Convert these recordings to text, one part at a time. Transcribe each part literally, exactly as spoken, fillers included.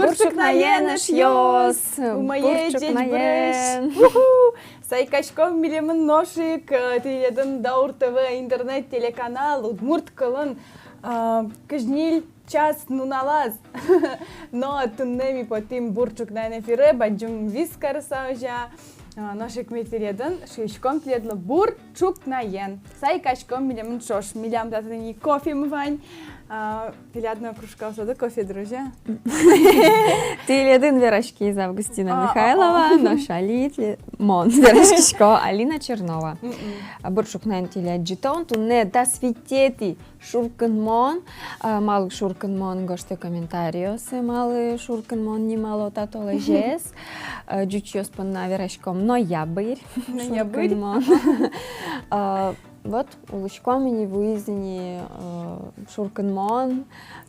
Бур ӵукнаен, эшъёс! Умоесь, ӟечбуресь! Уху! Сайкаськом милемын нош ик, э, тӥледын Даур ТВ интернет-телеканал удмурт кылын, э, кызь ньыль час нуналаз. Но туннэ ми потӥм бур ӵукнаен эфире, бадӟым вис карыса, озьы-а. А, нош ик ми тӥледын шуиськом тӥледлы бур ӵукнаен. Сайкаськом, милемын ӵош, милям татын ини кофемы вань. А, тӥляд но кружкаосады кофе, друзья. Тӥледын вераськиз Августина Михайлова, нош али тӥле-, мон вераськисько, Алина Чернова. Мгм. А, бур ӵукнаен тӥляд ӝытон, туннэ дас витетӥ шуркынмон, а, малы шуркынмон, гожтэ комментариосы, малы шуркынмон нимало та толэзез. А, ӟучъёс понна вераськом ноябрь. Ноябрь. Шуркынмон. А, вот, улӥськом ини, вуиз ини, а, шуркынмон,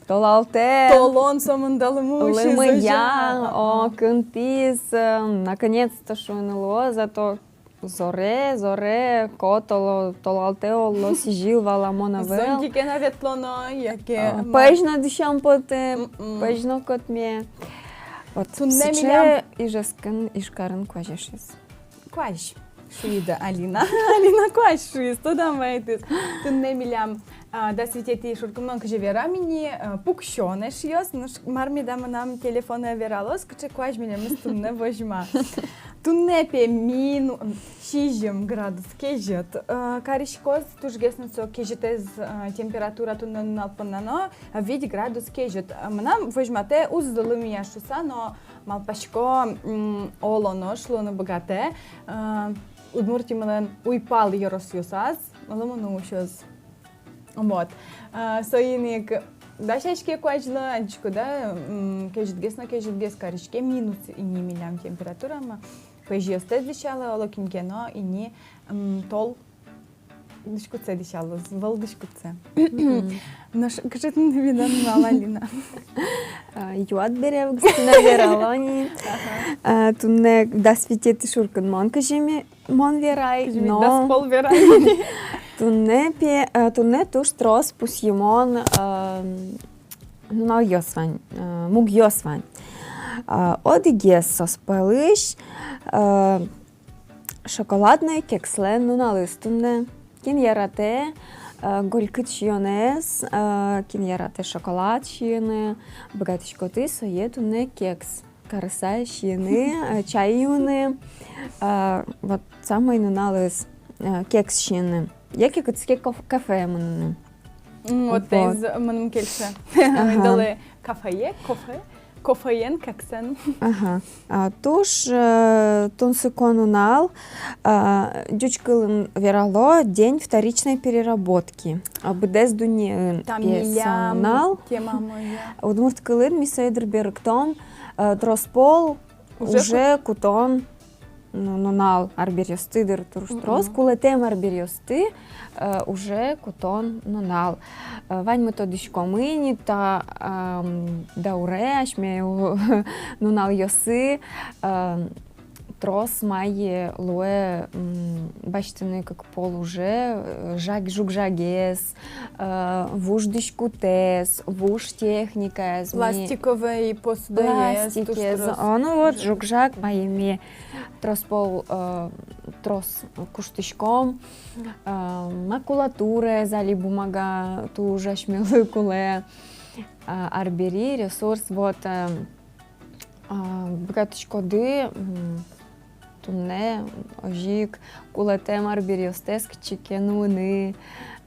толалтэ. Толон сомында лымы усиз, лымыя, озьы-а? О, кынтӥз, а, наконец-то шуыны луоз, а то зоре, зоре, ко толо-, толалтэ уло, сӥзьыл валамон ӧвӧл. Зонтикен-а ветлоно, яке, а, ма-, пӧзь но дӥсям потэ, мгм, пӧзь но котме. Вот туннэ сыӵе милям Ижевскын, Ижкарын куазь эшез. Куазь шуиды, Алина. Алина куазь шуиз, тодам вайытӥз. Туннэ милям, а, дас витетӥ шуркынмон, кызьы верам ини, а, пуксён, эшъёс. Нош мар меда мынам телефонэ вералоз, кыӵе куазь милемыз туннэ возьма. Туннэ пе мину-, сизьым градус кезьыт, э, кариськоз, тужгес но со кезьытэз, э, температура туннэ нунал понна но, э, вить градус кезьыт. Э, мынам возьматэ уз лымыя шуса, но малпасько, м, оло нош луыны быгатэ, э, Удмуртимылэн уйпал ёросъёсаз лымы но усёз. Вот. А, соин ик дасяське куазьлы, адӟиськод-а, м, кезьытгес но кезьытгес кариське, минус ини милям температурамы. Пӧзьыостэс дӥсялэ, оло кин ке но ини, м, тол дӥськутсэ дӥсялоз, вӧл дӥськутсэ. Мгм. Нош кыӵе туннэ меда нунал, Алина? А, юад бере ук туннэ верало ни. Ага. А, туннэ дас витетӥ шуркынмон, кызьы ми мон верай, кызьы ми но дас пол верай. Туннэ пе-, э, туннэ туж трос пусйымон, э, нуналъёс вань, э, мугъёс вань. Э, одӥгез соос пӧлысь, э, шоколадной кекслэн нуналыз туннэ. Кин яратэ, э, голькыт сиёнэз, э, кин яратэ шоколад сиыны, быгатӥськоды сое туннэ кекс карыса сиыны, э, чай юыны, э, вот самой нуналыз, э, кекс сиыны. Яке кытчы ке коф-, кафе мыныны. М, вот. Вот. Таиз мыным кельше. Ага. Ойдолэ кафее, кофе, кофеен, кексэн. Ага. А, туж, э, тунсыко нунал, а, ӟуч кылын верало день вторичной переработки. А, быдэс дуннеын пе со нунал. Та милям темамы, я. Удмурт кылын ми сое, дыр, берыктом, э, трос пол уже, уже кут-, кутон, ну, нунал арбериосты, дыр, туж трос, мгм, кулэтэм арбериосты, э, уже кутон нунал. Э, ваньмы тодӥськомы ни та, ам, дауре асьме у-, нуналъёсы, э, трос мае луэ, м, басьтыны кык пол уже, э, жаг-, жуг-жагез, э, вуж дӥськутэз, вуж техникаез, ми-, пластиковой посудаез, пластикез туж трос. О, ну вот, уже жуг-жаг, мае ми трос пол, э, трос куштӥськом, э, макулатураез, али бумага туж асьмелы кулэ, э, арбери, ресурс, вот, э, А, быгатӥськоды, м, туннэ озьы ик кулэтэм арбериостэс кытчы ке нуыны,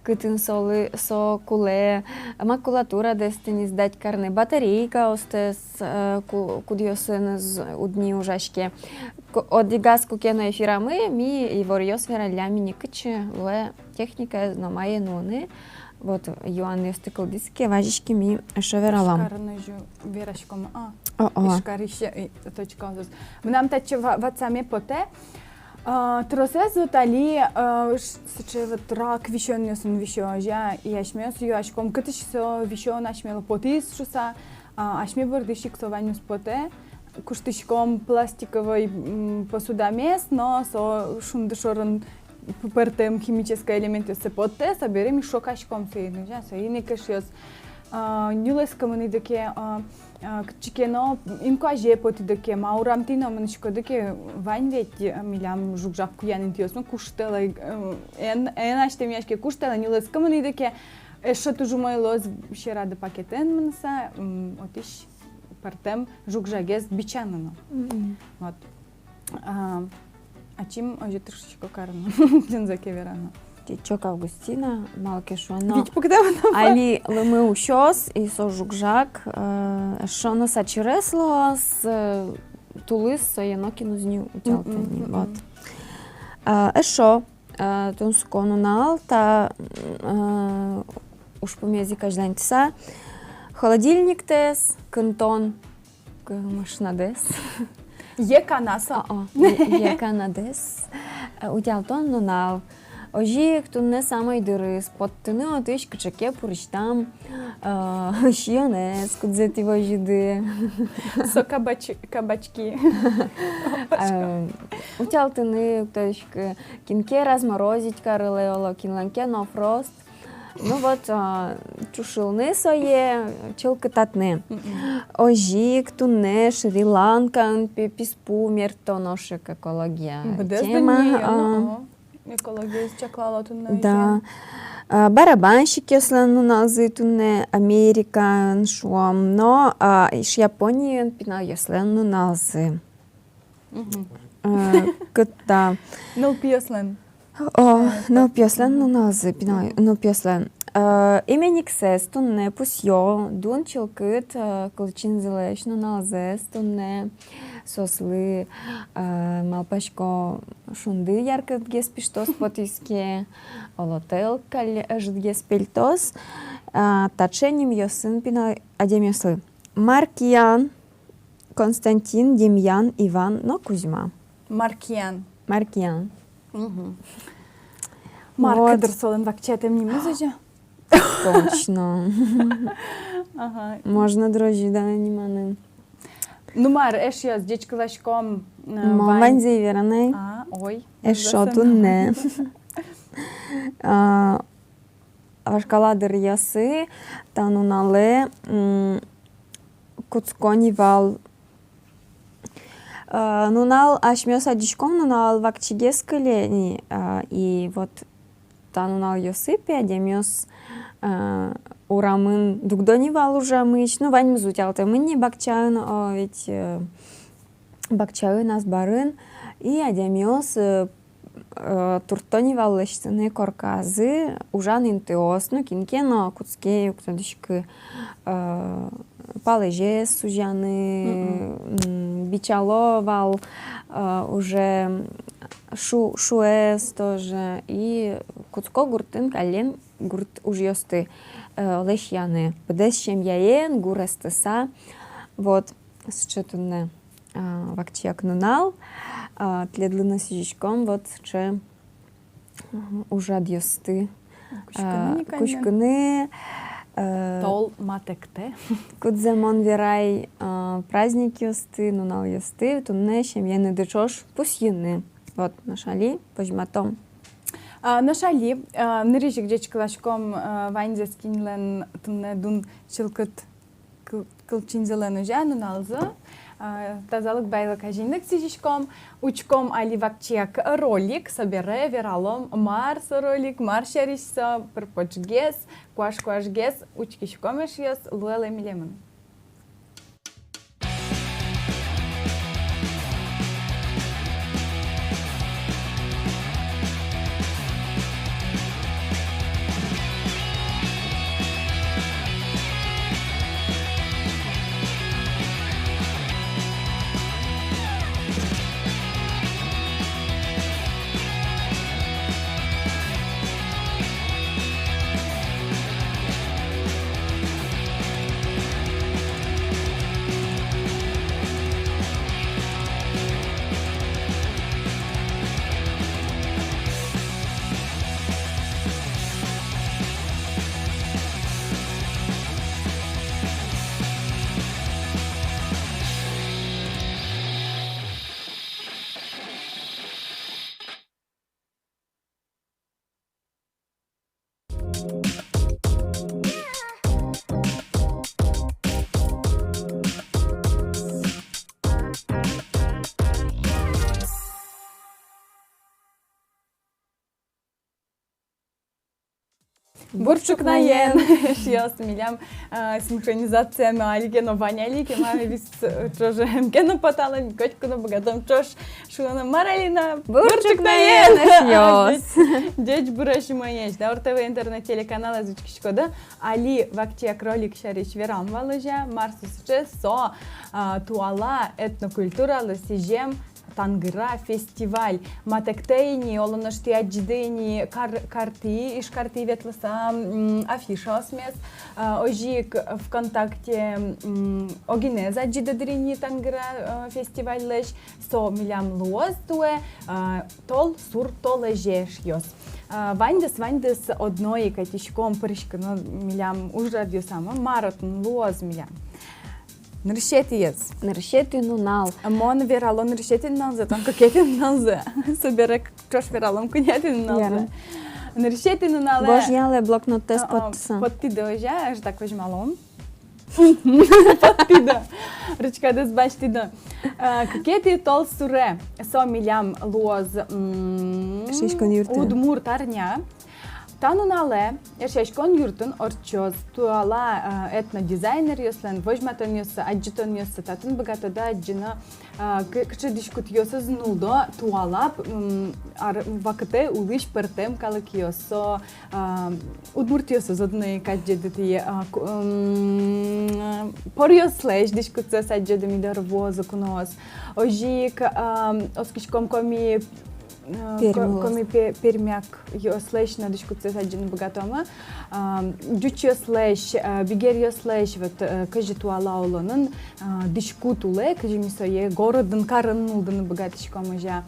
кытын солы, со кулэ, макулатурадэс тӥни сдать карыны, батарейкаостэс, э, ку-, кудъёсыныз уд ни ужаське. Ку-, одӥгаз куке но эфирамы ми иворъёс вераллям ини, кытчы луэ техникаез но мае нуыны. Вот, юанъёсты кылдӥз ке, вазиське, ми эшшо вералом. Ижкарын озьы вераськом, а. О-о. Ижкарысь, э, точкаосыз. Мынам татчы ва-, ватсаме потэ. А, тросэз вот али, а, ш-, сыӵе вот рак висёнъёсын висё, озьы-а, и асьмеос юаськом, кытысь со висён асьмелы потӥз шуса, а, асьме бордысь ик со ваньмыз потэ. Куштӥськом пластиковой, м, посудамес, но со шунды шорын п-, пӧртэм химической элементъёссэ поттэ, собере ми шокаськом соин, озьы-а, соин ик, эшъёс, А, нюлэскы мынӥды ке, а, а, кытчы ке но инкуазе потӥды ке, ма, урамтӥ но мынӥськоды ке, вань ведь, а, милям жуг-жаг куян интыосмы, куштэлэ, э, эн, эн асьтэмъяське, куштэлэ, нюлэскы мынӥды ке, эшшо туж умой луоз, сьӧрады пакетэн мыныса, м, отысь пӧртэм жуг-жагез бичаны но. Мгм. Вот. А, ачим озьы тыршисько карыны, ӟынзэ ке верано. Ӟечок, Августина, малы ке шуоно, вить пуктэм но али лымы усёз, и со жуг-жаг, э, эшшо но сачырес луоз, э, тулыс сое нокин уз ни утялтэ ни. Мгм, мгм. Вот. А, эшшо, э, тунсыко нунал, та, э, ужпумез ик азьланьтыса, холодильниктэс, кынтон, к-, машинадэс. Йӧкана со. А, а, йӧ-, йӧканадэс. Э, утялтон нунал. Озьы ик туннэ самой дырыз поттыны отысь кыӵе ке пурысьтам, э, сиёнэз, кудзэ тӥ возьыды. Со кабач-, кабачки. Э, утялтыны, то есть, к-, кин ке разморозить карылэ, оло, кинлэн ке но фрост. Ну вот, а, чушылны сое, чылкытатны. Мгм. Озьы ик туннэ Шри-Ланкаын пе-, писпу мерттоно, нош ик экология. Быдэс тема, дуннеын, а, ага. Экологиез чаклало туннэ. Да. Озьы. А, барабанщикъёслэн нуналзы туннэ Америкаын, шуом, но, а, иж Япониын пиналъёслэн нуналзы. Мгм. Э, кытта. Нылпиослэн. О, э, нылпиослэн нуналзы, пинал, нылпиослэн. Э, именниксэс туннэ пусъё, дун чылкыт, э, кылчинзылэсь нуналзэс туннэ, соослы, э, малпасько, шунды яркытгес пиштоз потӥз ке, оло, тӧл каллен ӧжытгес пельтоз, э, таӵе нимъёсын пинал адямиослы. Маркиан, Константин, Демьян, Иван но Кузьма. Маркиан. Маркиан. Мгм. Марк, вот. Кыдыр солэн вакчиятэм нимыз озьы? Точно. Ага. Можно дрожжи, да, ниманы. Ну мар, эшъёс, ӟечкыласьком, э, ма, вань-, ваньзэ вераны. А, ой. Эшшо туннэ. А, вашкала дыръёсы та нуналэ, м, кутско ни вал. Э, нунал, асьмеос адӟиськом, нунал вакчигес кыле ни, э, и вот та нуналъёсы пе адямиос, э, урамын дугдо ни вал ужамысь, ну, ваньмыз утялтэмын ни бакчаын, о, ведь, э, бакчаын, азбарын, и адямиос, э, э, туртто ни вал лэсьтыны корказы ужан интыос, ну, кин ке но кутске, уг тодӥськы, э, палэзез сузяны, мгм, м, бичало вал, э, уже шу-, шуэз тоже, и кутско гуртын каллен гурт ужъёсты, э, лэсьяны. Быдэс семьяен гур эстыса, вот, сыӵе туннэ, а, вакчияк нунал, а, тӥледлы но сӥзиськом, вот, сыӵе, мгм, ужрадъёсты, кутскыны, а, кутскыны, э, тол матэктэ. Кудзэ мон верай, а, праздникъёсты, нуналъёсты, туннэ семьяеныды ӵош пусйыны. Вот, нош али возьматом. А, нош али, а, нырысь ик ӟечкыласьком, а, ваньзэс, кинлэн туннэ дун чылкыт кыл-, кылчинзылэн озьы нуналзы, а, тазалык, байлык, азинлык сӥзиськом, учком али вакчияк ролик, собере вералом, мар со ролик, мар сярысь со, пыр-почгес, куаш-куашгес, учкиськом, эшъёс, луэлэ милемын. Бур ӵукнаен, эшъёс, милям, а, синхронизациямы али ке но вань, али ке, мар, вис, э, ӵоже ӧм ке но поталэ, ми котьку но быгатом ӵош шуыны: мар, Алина? Бур ӵукнаен, эшъёс. Ӟеч, ӟеч буресь, мынэсьтым. Даур ТВ интернет-телеканалэз учкиськоды. Али вакчияк ролик сярысь верам вал, озьы-а, мар со сыӵе? Со, а, туала этнокультуралы сӥзем «Тангыра» фестиваль. Матэктэ ини, оло нош тӥ адӟиды ини кар-, картӥ, Ижкартӥ ветлыса, м, афишаосмес, а, озьы ик ВКонтакте, м, огинэз адӟиды дыр ини «Тангыра», э, фестивальлэсь. Со милям луоз туэ, а, тол сур толэзе, эшъёс. А, ваньдэс, ваньдэс одно ик ӧтиськом, пыриськоно милям ужрадъёсамы. Мар отын луоз милям? Нырысетӥез. Нырысетӥ нунал. Мон верало нырысетӥ нуналзэ, тон кыкетӥ нуналзэ. Собере ӵош вералом куинетӥ нуналзэ. Яра. Нырысетӥ нуналэ. Гожъялэ блокноттэс. А, а, поттыса. Поттӥды, озьы-а, ӧжытак возьмалом. Поттӥды. Ручкадэс басьтӥды. А, кыкетӥ тол суре. Со милям луоз, м, Эшъяськон юртын. Удмурт арня. Та нуналэ Эшъяськон юртын ортчоз туала, э, этнодизайнеръёслэн возьматонъёссы, адӟытонъёссы. Татын быгатоды адӟыны, э, к-, кыӵе дӥськутъёсыз нулло туала, м, ар-, вакытэ улӥсь пӧртэм калыкъёс. Со, э, удмуртъёсыз одно ик адӟиды тӥ, э, ку-, м, поръёслэсь дӥськутсэс адӟиды, ми доры вуозы куноос. Озьы ик, э, оскиськом коми Э, Пермь ко-, улос. Коми пе-, пермякъёслэсь но дӥськутсэс адӟыны быгатомы. А, ӟучъёслэсь, э, бигеръёслэсь, вот, э, кызьы туала улонын, э, дӥськут улэ, кызьы ми сое городын, карын нуллыны быгатӥськом, озьы-а.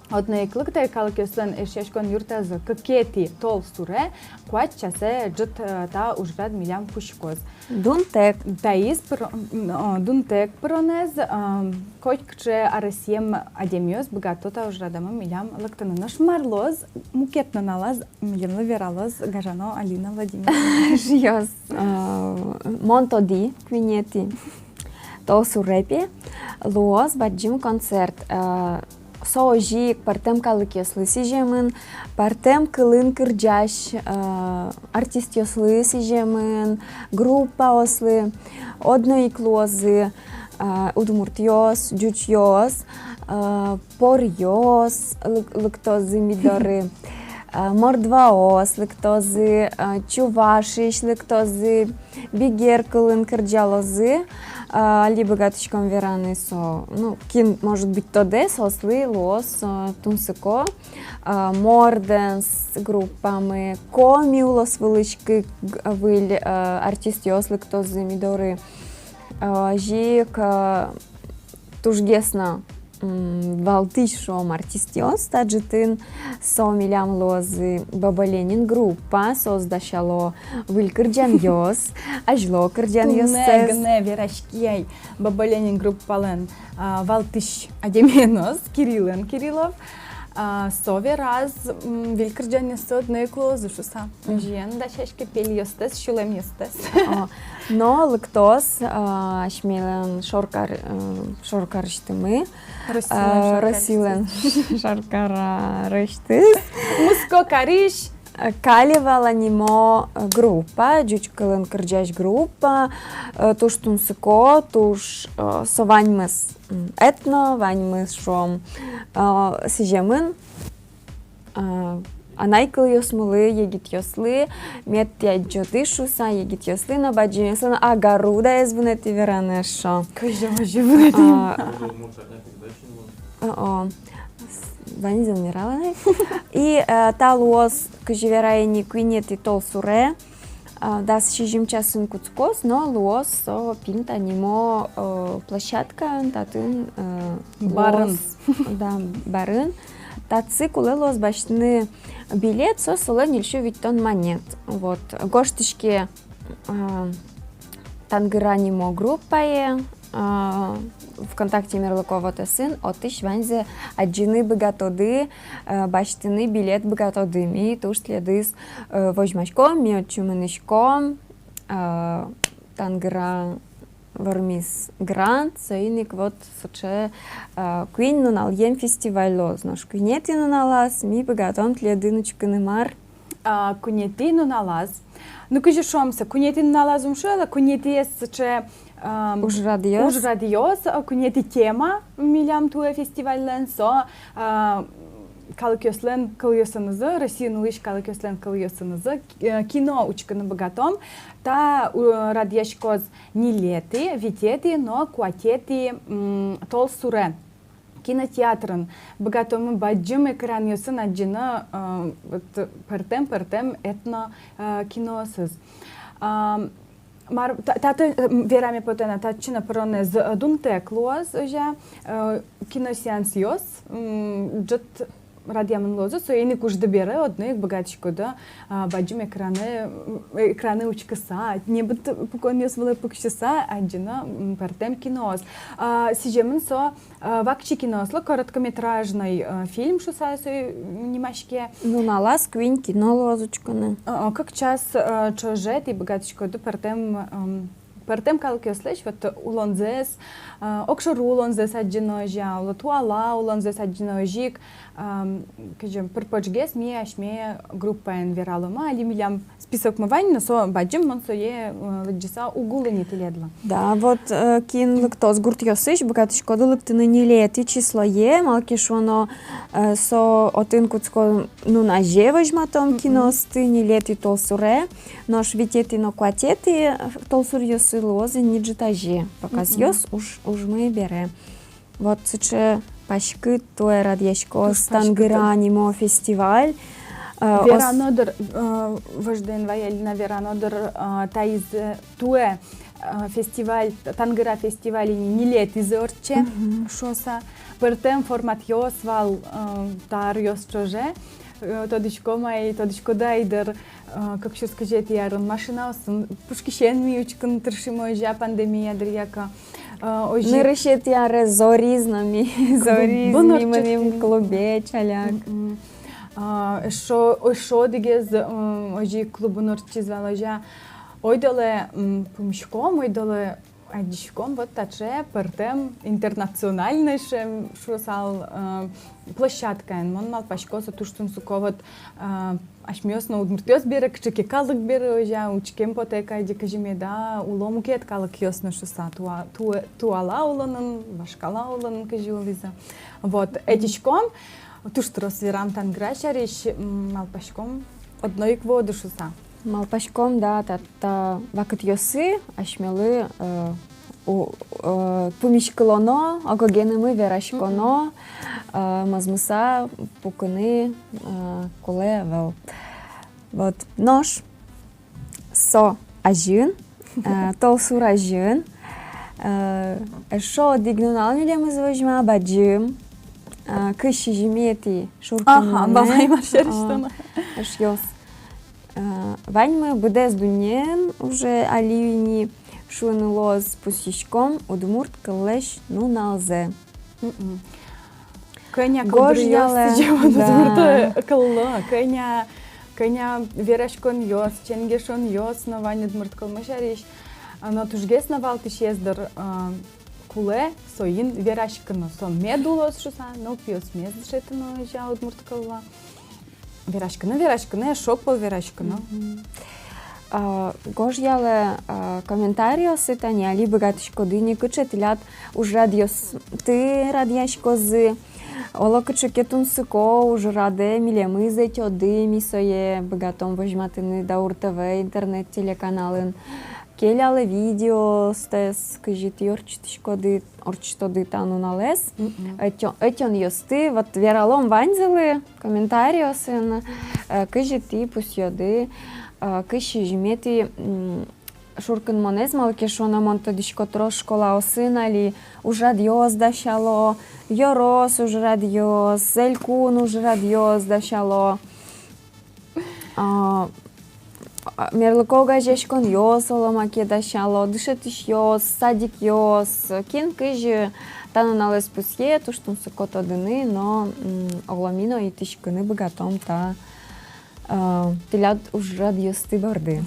Одно ик лыктэ калыкъёслэн Эшъяськон юртазы кыкетӥ тол суре куать часэ ӝыт, э, та ужрад милям кутскоз. Дунтэк. Таиз пыро-, м, о, дунтэк пыронэз, а, котькыӵе аресъем адямиос быгато та ужрадамы милям лыктыны. Нош мар луоз мукет нуналаз, милемлы вералоз гажано Алина Владимировна. Эшъёс, а, мон тодӥ, куинетӥ тол суре, пе, луоз бадӟым концерт. А, со озьы ик пӧртэм калыкъёслы сӥземын, пӧртэм кылын кырӟась, э, артистъёслы сӥземын, группаослы. Одно ик луозы, э, удмуртъёс, ӟучъёс, э, поръёс лык-, лыктозы ми доры, э, мордваос лыктозы, э, Чувашиысь лыктозы, бигер кылын кырӟалозы, а, али быгатӥськом вераны со, ну, кин, может быть, тодэ, соослы луоз, а, тунсыко, а, Морденс группамы, Коми улос вылысь кык г-, выль, а, артистъёс лыктозы ми доры, а, озьы ик, а, тужгес но, м, валтӥсь, шуом, артистъёс та ӝытын. Со милям луозы «Бабаленин» группа, соос дасяло выль кырӟанъёс, азьло кырӟанъёссэс. Туннэ гинэ вераськи ай «Бабаленин» группалэн, а, валтӥсь адямиеныз, Кириллэн, Кириллов. А, со вераз, м, выль кырӟанъёссы одно ик луозы шуса. Мгм. Озьыен, дасяське пельёстэс, сюлэмъёстэс. О, но лыктоз, а, асьмелэн шоркар-, э, шоркарысьтымы. Россилэн, а, шоркарысьтыз. Россилэн шоркарысьтыз. Муско карысь. Э, «Калевала» нимо, э, группа, ӟуч кылын кырӟась группа, э, туж тунсыко, туж, э, со ваньмыз, м, этно, ваньмыз, шуом, э, сӥземын, а, анай кылъёсмылы, егитъёслы, мед тӥ адӟоды шуса, егитъёслы но, бадӟымъёслы но, агарудаез вунэтӥ вераны эшшо. Кызьы озьы вунэтӥ? А, о, о. Ваньзэ вералэ ай. И, э, та луоз, кызьы верай ини, куинетӥ толсуре. А, дас сизьым часын кутскоз, но луоз со «Пинта» нимо, э, площадкаын, татын, э, барын. Луоз, да, барын. Татчы кулэ луоз басьтыны билет, со солэн ньыльсю витьтон манет. Вот. Гожтӥське, э, «Тангыра» нимо группае, а, ВКонтакте мерлыко вотэсын, отысь ваньзэ адӟыны быгатоды, э, басьтыны билет быгатоды. Ми туж тӥледыз, э, возьмаськом, ми отчы мынӥськом, э, «Тангыра» вормиз грант, соин ик вот сыӵе, э, куинь нуналъем фестиваль луоз. Нош куинетӥ нуналаз ми быгатом тӥледын учкыны мар. А, куинетӥ нуналаз. Ну, кызьы шуом со, куинетӥ нуналаз ум шуэ, куинетӥез сыӵе, ам, ужрадъёс. Ужрадъёс, а, куинетӥ тема милям туэ фестивальлэн со, а, калыкъёслэн кылъёсынызы, Россиын улӥсь калыкъёслэн кылъёсынызы, э, кино учкыны быгатом. Та, э, радъяськоз ньылетӥ, витетӥ но куатетӥ, м, толсуре. Кинотеатрын быгатомы бадӟым экранъёсын адӟыны, э, вот, пӧртэм-пӧртэм этно, э, киноосыз. Ам, мар-, та-, татын, э, м, вераме потэ на, татчы но пыронэз, э, дунтэк луоз, озьы, э, киносеансъёс, м, ӝыт радъямын луозы, соин ик ужды бере одно ик быгатӥськоды, а, бадӟым экранэ, м, экранэ учкыса, небыт пуконъёс вылэ пуксьыса, адӟыны, м, пӧртэм киноос. А, сӥземын со, а, вакчи киноослы, короткометражной, а, фильм шуыса со, м, нимаське. Нуналаз куинь кино луоз учкыны. А, а, кык час, а, ӵоже тӥ быгатӥськоды пӧртэм, м, пӧртэм калыкъёслэсь, вот, улонзэс, а, огшоры улонзэс адӟыны, озьы, оло, туала улонзэс адӟыны, озьы ик, ам, кызьы, пыр-почгес ми асьме группаен вераломы, али милям списокмы вань, но со бадӟым, мон сое, э, лыдӟыса уг улы ни тӥледлы. Да, вот, э, кин лыктоз гуртъёсысь, быгатӥськоды лыктыны ньылетӥ числое, малы ке шуоно, э, со отын кутско нуназе возьматом киноосты, ньылетӥ толсуре. Нош витетӥ но куатетӥ толсуръёсы луозы ни ӝытазе показъёс, уж-, ужмы бере. Вот сыӵе паськыт туэ радъяськоз «Тангыра» нимо фестиваль. Э, ос- верано дыр, э, вождэ эн вай, Алина, верано дыр, э, таиз, э, туэ, э, фестиваль, «Тангыра» фестиваль ини ньылетӥзэ ортче шуыса. Пӧртэм форматъёс вал, э, та аръёс ӵоже. Э, тодӥськом ай, тодӥськоды ай дыр, э, кык сюрс кызетӥ арын машинаосын пушкысен ми учкыны тыршимы, озьы, пандемия дыръя ке. Э, озьы. Нырысетӥ аре зориз но ми, зориз но ми мынӥм клубе ӵаляк. Мгм. А, эшшо, эшшо одӥгез, м, озьы клубын ортчиз вал, озьы. Ойдолэ, м, пумиськом, ойдолэ адӟиськом, вот таӵе пӧртэм интернациональной, шуом, шуысал, э, площадкаын. Мон малпасько, со туж тунсыко, вот, э, асьмеос но, удмуртъёс бере, кыӵе ке калык бере, озьы, учкеме потэ кадь, кызьы меда уло мукет калыкъёс но шуыса, туа-, туэ-, туала улонын, вашкала улонын кызьы улӥзы. Вот, ӧтиськом, туж трос верам «Тангыра» сярысь, м, малпаськом, одно ик вуоды шуыса. Малпаськом, да, та, та вакытъёсы асьмелы, э, у-, э, пумиськылоно, ог-огенымы вераськоно, э, мозмыса пукыны, э, кулэ ӧвӧл. Вот. Нош со азьын, э, толсур азьын, э, эшшо одӥг нунал милемыз возьма, бадӟым, э, кызь сизьыметӥ шуркынмонэ. Аха, бабай, мар сярысь тон? Эшъёс. Э, ваньмы быдэс дуннеын уже али ини шуыны луоз, пусйиськом удмурт кыллэсь нуналзэ. Мгм. Кӧня кылбуръёс сӥземын удмурт кыллы, кӧня, кӧня вераськонъёс, ченгешонъёс но вань удмурт кылмы сярысь. А, но тужгес но валтӥсез дыр, а, кулэ соин вераськыны. Со мед улоз шуыса, нылпиосмес дышетыны, озьы, удмурт кыллы. Вераськыны, вераськыны, эшшо огпол вераськыны. Мгм. А, гожъялэ, а, комментариосы тани, али быгатӥськоды ини, кыӵе тӥляд ужрадъёсты радъяськозы. Оло, кыӵе ке тунсыко ужрадэ милемыз ӧтёды, ми сое быгатом возьматыны «Даур ТВ» интернет-телеканалын. Келялэ видеостэс, кызьы тӥ ортчытӥськоды, ортчытоды та нуналэз. Мгм. Ӧтё-, ӧтёнъёсты, вот, вералом ваньзылы комментариосын, э, кызьы тӥ пусъёды, э, кызь сизьыметӥ, м, шуркынмонэз, малы ке шуоно, мон тодӥсько, трос школаосын али ужрадъёс дасяло, ёрос ужрадъёс, элькун ужрадъёс дасяло. А, а, мерлыко огазеяськонъёс оло маке дасяло, дышетӥсьёс, садикъёс, кин кызьы та нуналэз пусъе, туж тунсыко тодыны, но, м, оло ми но итӥськыны быгатом та, а, тӥляд ужрадъёсты борды.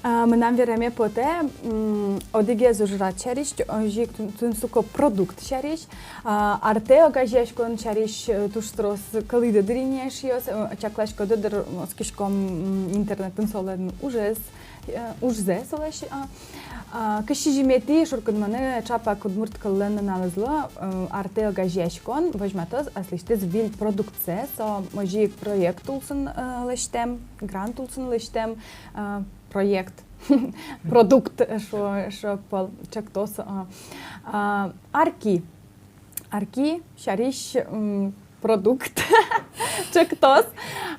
А, мынам вераме потэ, м, одӥгез ужрад сярысь, озьы ик тун-, тунсыко продукт сярысь, а, «Артэ» огазеяськон сярысь, э, туж трос кылӥды дыр ини, эшъёс, э, чакласькоды дыр, оскиськом, м, интернетын солэн ужез, э, ужзэ солэсь, а, а, кызь сизьыметӥ шуркынмонэ чапак удмурт кыллэн нуналызлы, э, «Артэ» огазеяськон возьматоз аслэсьтыз выль продуктсэ, со озьы ик проект улсын, э, лэсьтэм, грант улсын лэсьтэм, э, проект, продукт, э, шо, шо пол, чектос, а, а, арки. Арки сярысь, м, продукт, чектос,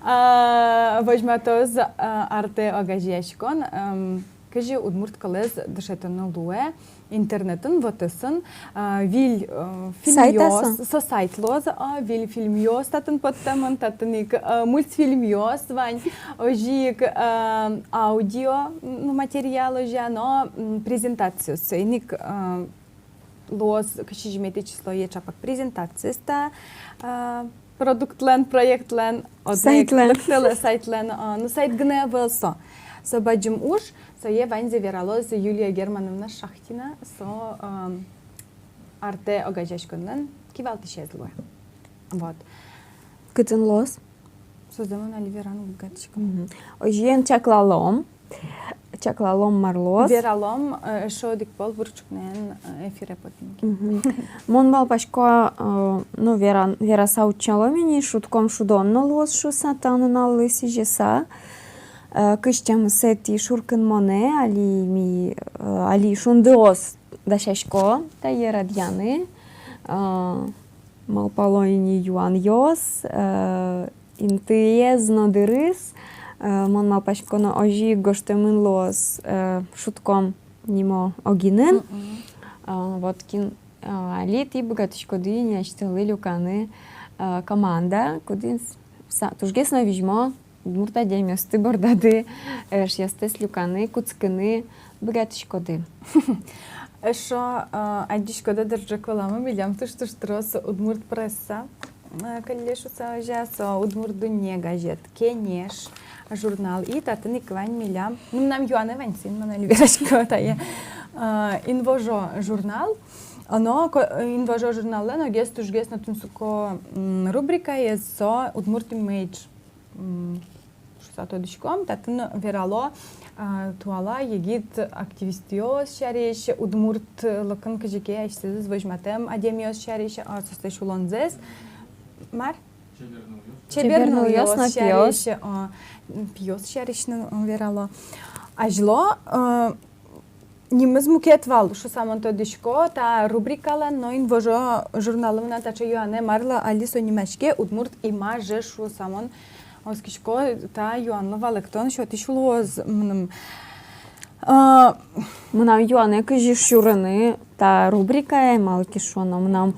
а, возьматоз, а, «Артэ» огазеяськон, ам, кызьы удмурт кылэз дышетыны луэ интернетын, вотэсын, а, выль, э, сайт-а фильмъёс, со? Со сайт луоз, а, выль фильмъёс татын поттэмын, татын ик, э, мультфильмъёс вань, озьы ик, э, аудио, ну, материал, озьы но, м, презентациос, соин ик, э, луоз кызь сизьыметӥ числое чапак презентациос та, а, продуктлэн, проектлэн, одно ик сайтлэн. Лыктэлэ сайтлэн, а, ну, сайт гинэ ӧвӧл со. Со бадӟым уж, сое ваньзэ вералоз Юлия Германовна Шахтина, со, а, «Артэ» огазеяськонлэн кивалтӥсез луэ. Вот. Кытын луоз? Созэ мон али вераны уг быгатӥськы. Мгм. Озьыен, чаклалом. Чаклалом, мар луоз. Вералом, э, эшшо одӥг пол бур ӵукнаен, э, эфире потыны ке. Мгм. Мон малпасько, э, ну, веран-, вераса утчалом ини, шудком шудон но луоз шуыса, та нуналлы сӥзьыса. Э, кызь тямысэтӥ шуркынмонэ али ми, э, али «Шундыос» дасясько тае радъяны. Э, малпало ини юанъёс, э, интыез но дырыз, э, мон малпасько, но озьы ик гожтэмын луоз, э, «Шудком» нимо огинын. Мгм. Э, вот кин, э, али тӥ быгатӥськоды ини асьтэлы люканы, э, команда, кудӥз са-, тужгес но визьмо удмурт адямиосты бордады, э, эшъёстэс люканы, кутскыны быгатӥськоды. Эшшо, э, адӟиськоды дыр, ӝӧк вылам милям туж-туж трос удмурт пресса, э, кылле шуыса, озьы со «Удмурт дунне» газет, «Кенеш» журнал, и татын ик вань милям, ну, мынам юанэ вань, соин мон али верасько тае. Э, «Инвожо» журнал, оно ко-, «Инвожо» журналлэн огез тужгес но тунсыко, м, рубрикаез со «Удмурт имейдж». М, шуыса тодӥськом, татын верало, а, туала егит активистъёс сярысь, удмуртлыкын кызьы ке асьсэзэс возьматэм адямиос сярысь, а, соослэсь улонзэс. Мар? Чебер нылъёс. Чебер нылъёс но пиос. Чебер нылъёс сярысь, а, пиос сярысь но, м, верало. Азьло, а, нимыз мукет вал, шуыса мон тодӥсько, та рубрикалэн, но «Инвожо» журналы мынам таӵе юанэ, марлы али со нимаське «Удмурт имаже», шуыса мон оскисько, та юанлы валэктон сётӥсь луоз мыным. А, мынам юанэ, кызьы сюрыны та рубрикае, малы ке шуоно, мынам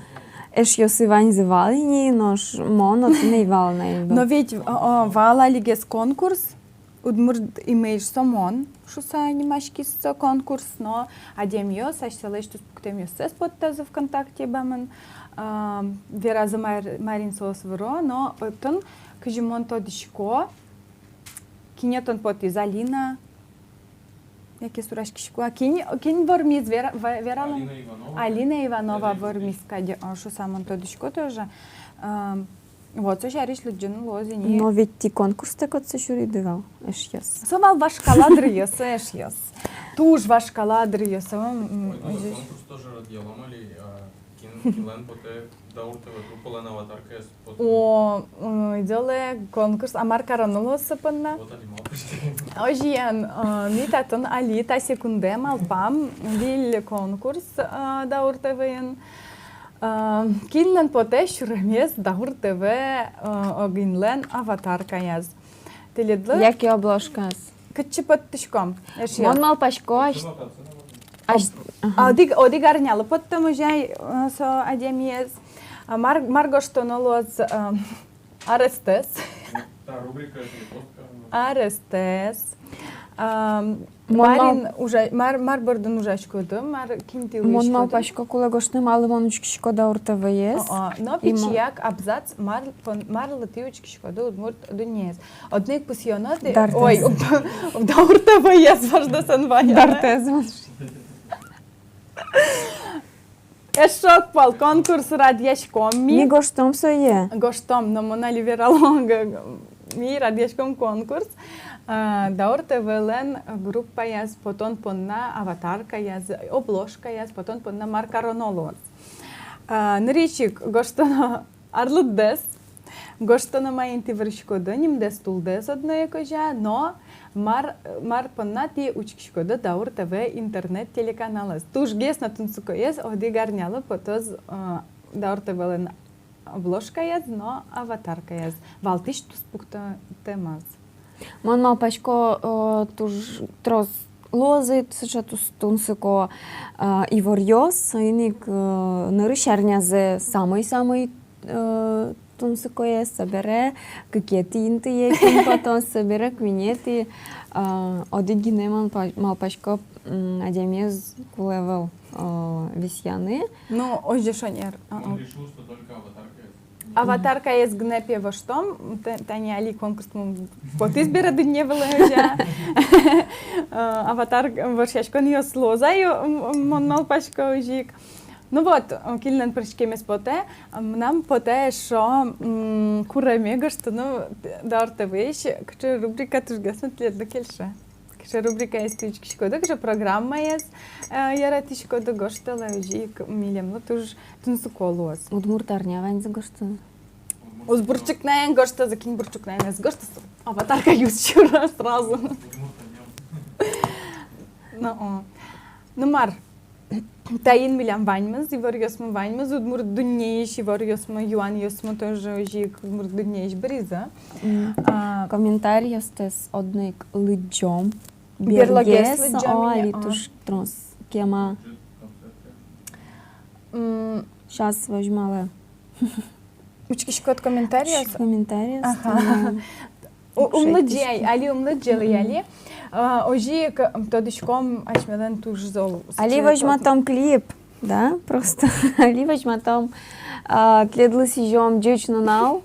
эшъёсы ваньзы вал ини, нош мон отын ӧй вал на ини. Но ведь, а, а, вал алигес конкурс, «Удмурт имейдж» со мон шуыса нимаськиз со конкурс, но адямиос асьсэлэсь туспуктэмъёссэс поттазы ВКонтакте бамын, а, веразы мар-, марин соос выро, но отын, кызьы мон тодӥсько, кинэ тон потӥз, Алина, яке сураськиськод-а, кин, кин вормиз, вера-, ва-, вералом. Алина Иванова. Алина Иванова вормиз кадь, а, шуыса мон тодӥсько тоже. А, Вот, со сярысь лыдӟыны луоз ини. Но ведь тӥ конкурстэк отчы сюриды вал, эшъёс. Со вал вашкала дыръёсы, эшъёс. Туж вашкала дыръёсы, м, м. Ой, ну, озьы. Конкурс тоже радъялом али, а, кин, кинлэн потэ Даур ТВ группалэн аватаркаез потэ. О, м, идёлэ конкурс, а мар кароно луоз со понна? Вот али малпасько. Озьыен, а, ми татын али та секундэ малпам выль конкурс, а, Даур ТВ-ын. А, кинлэн потэ сюремез Даур ТВ, а, огинлэн аватаркаяз. Тӥледлы? Яке обложкаез. Кытчы поттӥськом, эшъёс? Мон малпасько, ась-, ась-, ага. Одӥг, одӥг арнялы поттом озьы ай, а, со адямиез. А, мар-, мар гожтоно луоз, а, арестэс. Та рубрика, это вот, а, арестэс. Ам, мар ин ужа-, мар, мар бордын ужаськоды, мар, кин тӥ луиськоды? Мон малпасько, кулэ гожтыны, малы мон учкисько Даур ТВ-ез. О-о. Но пичияк абзац, мар пон-, марлы тӥ учкиськоды удмурт дуннеез. Одно ик пусъёно тӥ, Даур ТВ-ез. Ой, Даур ТВ-ез, вождэс эн вае. Даур ТВ-ез. Эшшо ог пол конкурс радъяськом ми. Ми гожтом сое. Гожтом, но мон али верало, г-, г-, ми радъяськом конкурс. А, Даур ТВ-лэн группаяз потон понна, аватаркаяз, обложкаяз потон понна мар кароно луоз. А, нырысь ик гожтоно арлыддэс. Гожтоно, маин тӥ вырӥськоды, нимдэс, тулдэс одно ик озьы, но мар, мар понна тӥ учкиськоды Даур ТВ интернет-телеканалэз. Тужгес но тунсыкоез одӥг арнялы потоз, э, Даур ТВ-лэн обложкаяз но аватаркаяз. Валтӥсь туспуктэмаз. Мон малпасько, э, туж трос луозы сыӵе тус-, тунсыко, э, иворъёс, соин ик, э, нырысь арнязэ самой-самой, э, тунсыкоез, собере кыкетӥ интые кин потоз, собере куинетӥ, э, одӥг гинэ, мон па-, малпасько, м, адямиез кулэ ӧвӧл, э, висъяны. Ну, озьы шонер. А-а. Мон решил, что только аватаркаез. Аватаркаез гинэ, пе, воштом, та-, тани али конкурсмы потӥз бере дунне вылэ, озьы. Э, аватар вошъяськонъёс луозы ай, м, м, мон малпасько, озьы ик. Ну вот, э, кинлэн пыриськемез потэ, э, мынам потэ эшшо, м, куреме гожтыны, ну, Даур ТВ-ысь, кыӵе рубрика тужгес но тӥледлы кельше. Кыӵе рубрикаез тӥ учкиськоды, кыӵе программаез, э, яратӥськоды, гожтэлэ, озьы ик милемлы туж тунсыко луоз. Удмурт арня ваньзэ гожтоз. Уз бурчыкнаен гожтозы, кин бурчыкнаен эз гожтоз, аватарка юс чура сразу. Ну, о. Ну, мар, таин милям ваньмыз, иворъёсмы ваньмыз, удмурт дуннеысь иворъёсмы, юанъёсмы тоже озьы ик удмурт дуннеысь быризы. М. А, комментариостэс одно ик лыдӟом. Берлогес. Берлогес лыдӟом, о, али, а. Туж трос кема. М. Щас возьмалэ. Учкиськод комментариос? Комментариос, ага. Да. У-, ум лыдӟе ай, али ум лыдӟелэ ай, али. А, озьы ик, м, тодӥськом, асьмелэн туж зол. Али возьматом клип, да, просто. Али возьматом, а, тӥледлы сӥзём ӟеч нунал.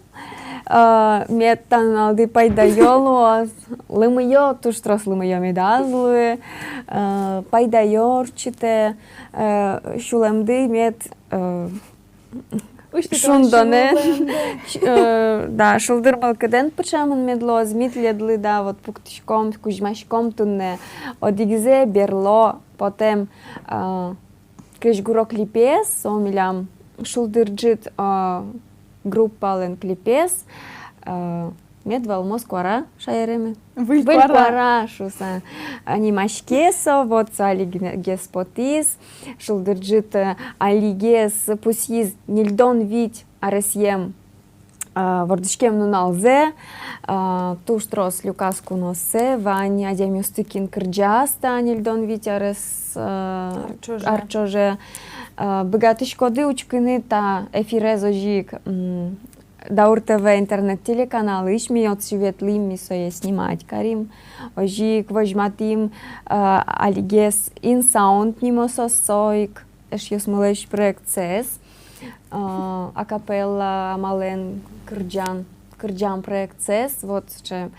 А, мед та нуналды пайдаё луоз. Лымыё, туж трос лымыё медаз луы. А, пайдаё ортчытэ, а, сюлэмды мед, а, шундонэ, э, да, шулдыр мылкыдэн пыӵамын мед луоз, ми тӥледлы, да, вот пуктӥськом, кузьмаськом туннэ одӥгзэ берло потэм, э, крезьгуро клипез, со милям «Шулдыр ӝыт», э, группалэн клипез, э, «Мед вӧлмоз куара» шаеремы. Выль куара. Выль куара шуса. А, нимаське со, вот со али гинэ-, гес потӥз. «Шулдыр ӝыт», э, алигес пусйиз ньыльдон вить аресъем, а, вордӥськем нуналзэ. А, туж трос люказ куноосыз, вань адямиосты, кин кырӟаз та ньыльдон вить арес, а, ар ӵоже. Ар ӵоже. А, быгатӥськоды учкыны та эфирез озьы ик, м, Даур ТВ интернет-телеканалысь, ми отчы ветлӥм, ми сое снимать карим. Озьы ик возьматӥм, а, алигес InSound нимо со, со ик эшъёсмылэсь проектсэс, а, акапелла амалэн кырӟан, кырӟан проектсэс. Вот сыӵе,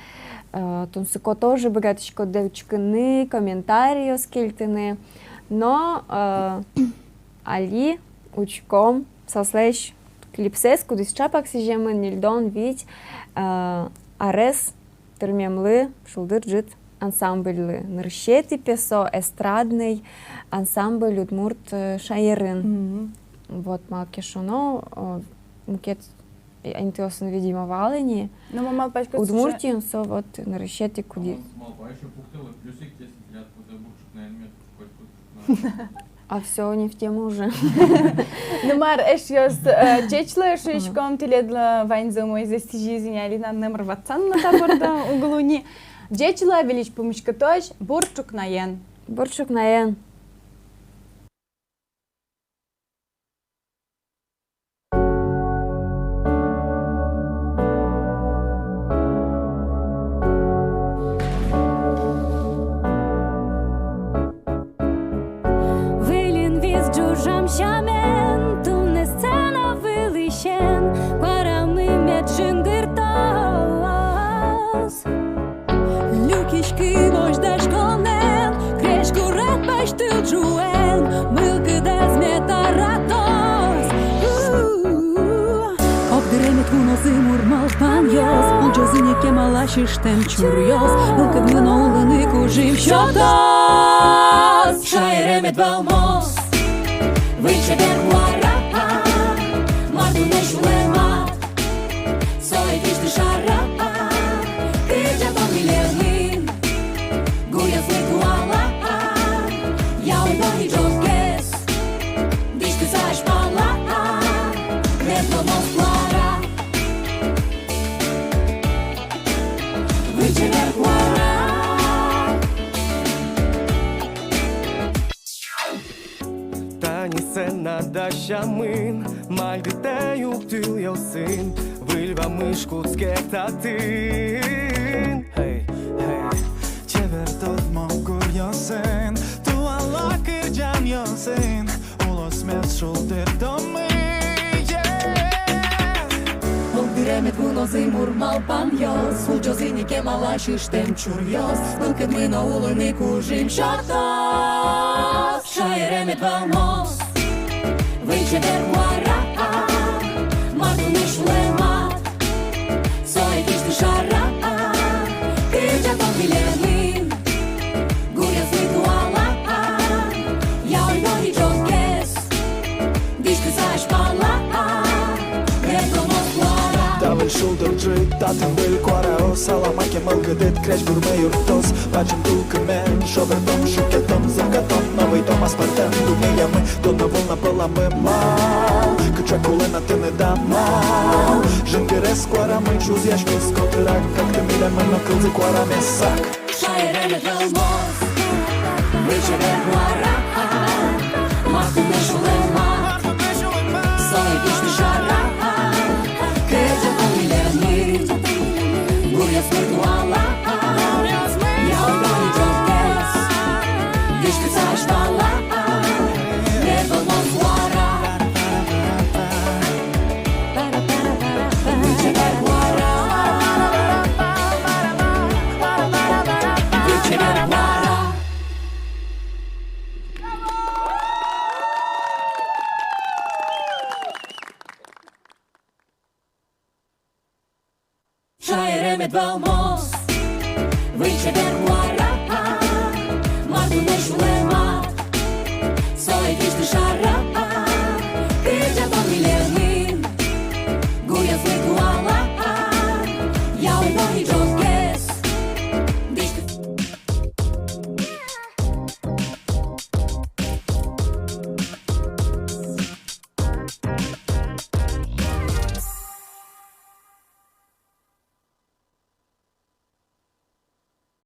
а, тунсыко, тоже быгатӥськоды учкыны, комментариос кельтыны. Но, а, али учком соослэсь клипсэс, кудӥз чапак сӥземын ньыльдон вить, э, арес тырмемлы «Шулдыр ӝыт» ансамбльлы. Нырысетӥ, пе, со эстрадный ансамбль удмурт, э, шаерын. Мгм. Вот, малы ке шуоно, э, мукет интыосын, видимо, вал ини. Но мон малпасько, Удмуртиын со вот нырысетӥ, кудӥз. Мон малпасько, пуктэлэ плюсик, если тӥляд потэ бурчыкнаен мед котькуд. А всё, не в тему уже. Ну мар, эшъёс, э, ӟеч луэ шуиськом тӥледлы, ваньзэ умойзэ сӥзиз ини, али на номыр ватсан но та борды уг луы ни. Ӟеч луэ, выльысь пумиськытозь, бур ӵукнаен. Бур ӵукнаен. Ӝужам сямен туннэ сцена вылысен куарамы мед жингыртоз. Люкиськы возьдаськонэн, крезьгурад пӧсьтыл ӝуэн, мылкыдэз мед аратоз. У-у-у. Ог дыре мед вунозы мур малпанъёс, улӟозы ини кемалась ыштэм чуръёс, мылкыдмы но улыны кужым сётоз. Шаере мед вӧлмоз выль чебер куара, мар туннэ сюлэмад, сое кисьты шара. Кырӟатом милемын гуръёслы туала, я ойдо ни ӝоггес, дӥсьтыса азьпала, мед вӧлмоз куара выль чебер куара. Тани сцена дасямын, мальгытэм юг тылъёсын, выль вамыш кутске татын. Эй, эй. Чебер тодмо гуръёсын, туала кырӟанъёсын улосмес шулдыртомы, е. Ог дыре мед вунозы мур малпанъёс, улӟозы ини кемалась ыштэм чуръёс, мылкыдмы но улыны кужым сётоз. Шаере мед вӧлмоз выль чебер куара, мар туннэ сюлэмад, сое кисьты шара. Кырӟатом милемын гуръёслы туала, я ойдо ни ӝоггес, дӥсьтыса азьпала, мед вӧлмоз куара. Та выль шулдыр ӝыт татын выль куараос, алама ке мылкыдыд, крезьгурмы юрттоз. Бадӟым тулкымен шобыртом, шуккетом, зыркатом но выйытом аспӧртэм дуннеямы. Дунне вылын пӧламы мал, кыӵе кулэ на тыныд амал. Жингырес куарамы чузъяськиз котырак, кыкты милемын но кылзы куарамесак. Шаере мед вӧлмоз выль чебер куара, мар туннэ сюлэмад, сое кисьты шара. Кырӟатом милемын гуръёслы туала, я ойдо ни ӝоггес, дӥсьтыса азьпала, мед вӧлмоз куара. Шаере мед вӧлмоз выль чебер куара, мар туннэ сюлэмад.